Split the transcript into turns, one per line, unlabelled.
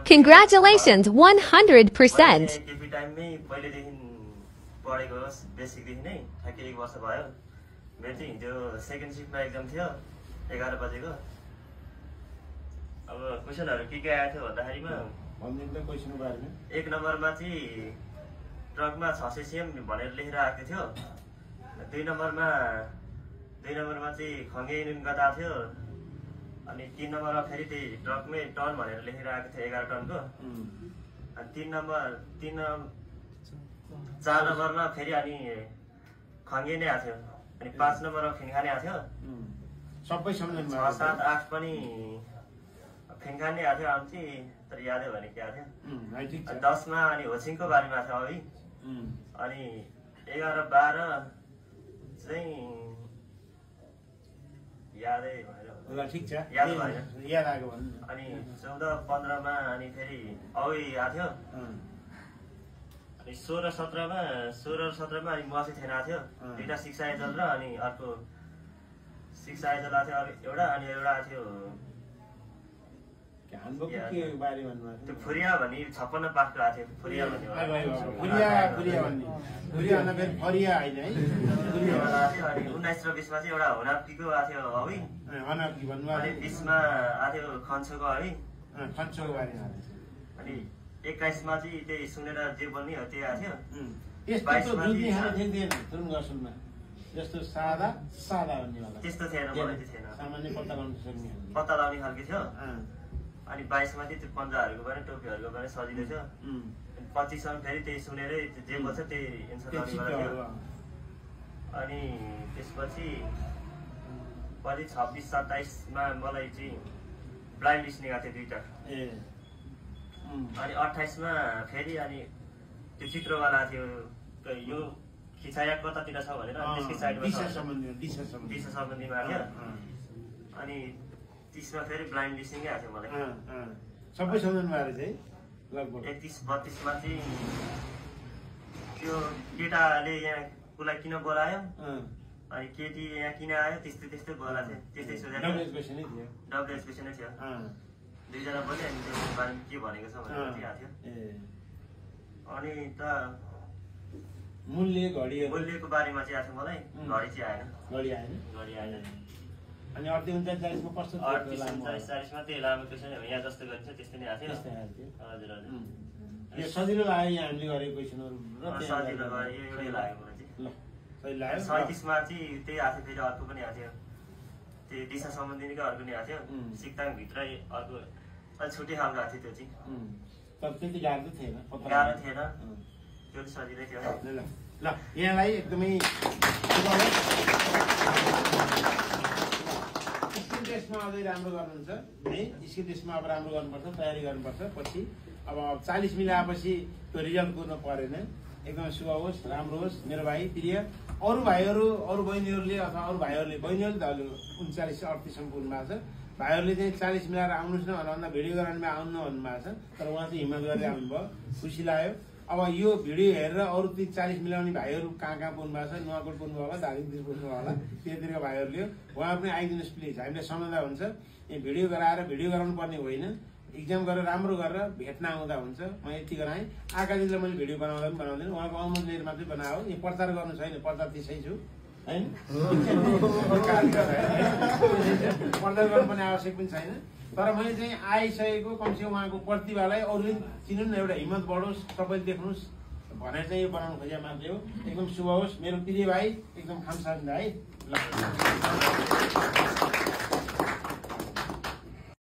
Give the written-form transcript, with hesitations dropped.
Congratulations, 100%.
KP टाइममै पहिलेदेखि पढेको बेसिकदेखि नै ठ्याक्कै 1 वर्ष भयो। मेरो चाहिँ हिजो सेकेन्ड सिफ्टमा एक्जाम थियो 11 बजेको। अब क्वेसनहरु के आएको थियो भन्दाखेरिमा एक नम्बरमा चाहिँ ट्रकमा 600 cm भनेर लेखेर आएको थियो। 2 नम्बरमा चाहिँ खङ्गे युनियन गदा थियो। अनि 3 नम्बरमा फेरि त्यही ट्रकमै टन भनेर लेखेर आएको थियो 11 टनको। अनि 4 नम्बरमा फेरि अनि खङ्गे नै आएको थियो। अनि 5 नम्बरमा फेन्खाने आएको थियो।
सबै सम्झनु
6, 7, 8 पनि फेन्खाने आएको थियो। अनि चाहिँ तर यादै भने के आएको थियो। 10 मा अनि होचिङको बारेमा थियो है। अनि 11, 12 चाहिँ यादै भएन।
ल ठीक छ,
याद भएन,
याद आएको भन्नु।
अनि 14, 15 मा अनि फेरि औई आएको थियो। अनि 16, 17 मा अनि मसी थिएन आएको थियो। दुईटा शिक्षा आयोजन र अनि अर्को शिक्षा आयोजन आएको थियो एउटा। अनि एउटा आएको थियो त्यो फुरिया भन्ने 56 पासको आएको थियो। फुरिया भन्ने अनि 19 र 20 मा चाहिँ एउटा हुनाप्कीको आएको थियो है। अनि 20 मा आएको थियो खन्छोको है। अनि 21 मा चाहिँ त्यही सुनेर जे बोल्ने हो त्यही आएको थियो। 22 मा
जस्तो सादा भन्ने होला
त्यस्तो थिएन, मलाई चाहिँ थिएन,
सामान्य
पत्ता लाउने खालको थियो। अनि 22 मा चाहिँ त्यो पन्जाहरूको बारे टोपीहरूको बारे सजिलो थियो। अनि 25 मा फेरि त्यही सुनेरै जे बोल्छ त्यही एन्सर गर्ने थियो। अनि त्यसपछि पछि 26, 27 मा मलाई चाहिँ ब्लाइन्ड लिस्निङ आएको थियो 2टा। अनि 28 मा फेरि अनि त्यो चित्रवाला थियो यो खिचाया कतातिर छ भनेर त्यसकै साइडमा दिशा सम्बन्धीमा आयो। अनि 30 मा फेरि ब्लाइन्ड लिस्निङै आएको थियो मलाई।
सबै सम्झनु भएर चाहिँ लगभग
31, 32 मा चाहिँ त्यो केटाले यहाँ उसलाई किन बोलायो अनि केटी यहाँ किन आयो त्यस्तै बोलाएको थियो। त्यस्तै सोधेको डबल एक्सप्रेसनै थियो। दुईजना बोले अनि त्यो बारेमा के भनेको छ भनेर चाहिँ आएको थियो। अनि त मूल्यको बारेमा चाहिँ आएको थियो मलाई। घडी चाहिँ आएन।
अनि 38, 39 मा कस्तो
38, 39, 40 मा त्यही लामो क्वेसन यहाँ जस्तो गरिन्छ त्यस्तै नै आएको थियो। हजुर हजुर,
यो सजिलो लाग्यो यहाँ हामीले गरेको क्वेसनहरु
सजिलो भयो, यो एउटै लाग्यो मलाई चाहिँ।
ल सही लाग्यो।
37 मा चाहिँ त्यही आएको थियो। फेरि अर्को पनि आएको थियो त्यही दिशा सम्बन्धीकै अर्को नि आएको थियो। सिक्ताङ भित्रै अर्को अलि छुट्टै खालको आएको थियो त्यो चाहिँ।
तर त्यति गाह्रो थिएन,
त्यो पनि सजिलै थियो।
ल यहाँलाई एकदमै स्किल टेस्टमा अझै राम्रो गर्नुहुन्छ है। स्किल टेस्टमा अब राम्रो गर्नुपर्छ, तयारी गर्नुपर्छ। पछि अब 40 मिलाएपछि त्यो रिजल्ट कुर्नु परेन। एकदमै शुभ होस्, राम्रो होस् मेरो भाइ प्रिय। अरू भाइहरू, अरू बहिनीहरूले अथवा अरू भाइहरूले, बहिनीहरूले त 39, 38 सम्म पुग्नु भएको छ। भाइहरूले चाहिँ 40 मिलाएर आउनुहोस् न भन्दा भिडियो गराउनुमा आउनु भन्नुभएको छ। तर उहाँ चाहिँ हिम्मत गरेर आउनुभयो, खुसी लाग्यो। अब यो भिडियो हेरेर अरू ती 40 मिलाउने भाइहरू कहाँ पुग्नु भएको छ, नुवाकोट पुग्नु होला, धादिङतिर पुग्नु होला, त्यतातिरका भाइहरूले उहाँ पनि आइदिनुहोस् प्लिज। हामीले सम्झँदा हुन्छ यहाँ भिडियो गराएर भिडियो गराउनु पर्ने होइन। एक्जाम गरेर राम्रो गरेर भेट्न आउँदा हुन्छ। म यति गराएँ। आएका दिनलाई मैले भिडियो बनाउँदा पनि बनाउँदैन, उहाँको अनुमति लिएर मात्रै बनायो। यो प्रचार गर्नु छैन, प्रचार त्यसै छु होइन, प्रचार गर्नुपर्ने आवश्यक पनि छैन। तर मैले चाहिँ आइसकेको कमसेकम उहाँको प्रतिभालाई अरूले चिन्नु न, एउटा हिम्मत बढोस्, सबैले देख्नुहोस् भनेर चाहिँ यो बनाउनु खोजेको मान्छे हो। एकदम शुभ होस् मेरो प्रिय भाइ, एकदम खामसाङ भाइ। ल